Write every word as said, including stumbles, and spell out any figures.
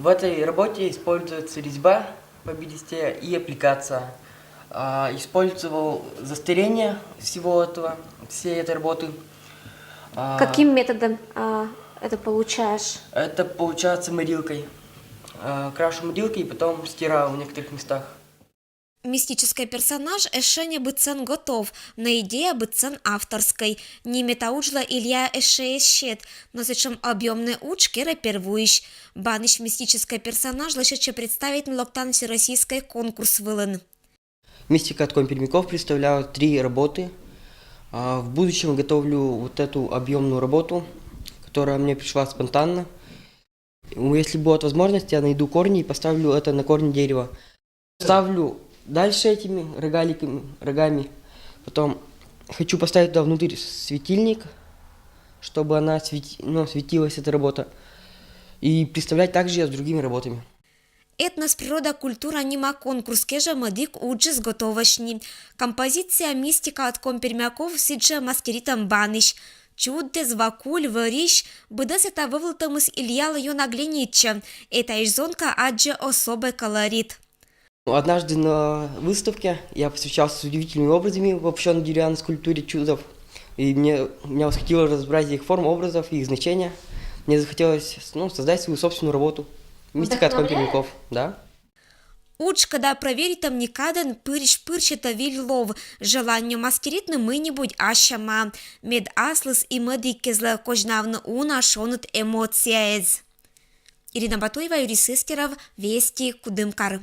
В этой работе используется резьба по бересте и аппликация. А, использовал застарение всего этого, всей этой работы. А, Каким методом а, это получаешь? Это получается морилкой. А, крашу морилкой и потом стираю в некоторых местах. Мистическӧй персонаж эшшӧ ньӧбитчан готов, но идея быдчан авторскӧй. Нимӧд уджлӧ Илья эшшӧ эз сет, но сэтшӧм объёмнӧй удж керӧ первойысь. Банысь мистическӧй персонаж лӧсьӧдчӧ представитны локтан всероссийскӧй конкурс вылын. Мистика от Коми-Пермяков представляю три работы. А, В будущем готовлю вот эту объемную работу, которая мне пришла спонтанно. Ну, если будет возможность, я найду корни и поставлю это на корне дерева. Ставлю дальше этими рогаликами, рогами. Потом хочу поставить туда внутрь светильник, чтобы она свети- ну, светилась, эта работа. И представлять также я с другими работами. «Этнос, природа, культура» нима конкурс кежӧ мӧдик уджыс готовӧсь ни. Композиция «Мистика от Коми-Пермяков» сідзжӧ маскировкаӧн банысь. Чуддӧз, вакуль, вӧрысь, быдӧс этайӧ вӧвлытӧмыс Ильялы ёна гленитчӧ. Этайысь зонка аддзӧ особӧй колорит. Однажды на выставке я повстречался с удивительными образами в воплощённой деревянной скульптуре чудов. И мне, меня восхитило разнообразие их форм, образов и их значения. Мне захотелось ну, создать свою собственную работу. Мистика от Коми-Пермяков, да. Удж, кӧда прӧверитӧм ни кадӧн, пырысь-пыр сетӧ виль лов. Желание маскировкаӧн мый-нибудь асьмӧ, мед аслыс и мӧдыд кезлӧ козьнавны уна шоныд эмоцияэз. Ирина Батуева, Юрий Сыстеров, «Вести», Кудымкар.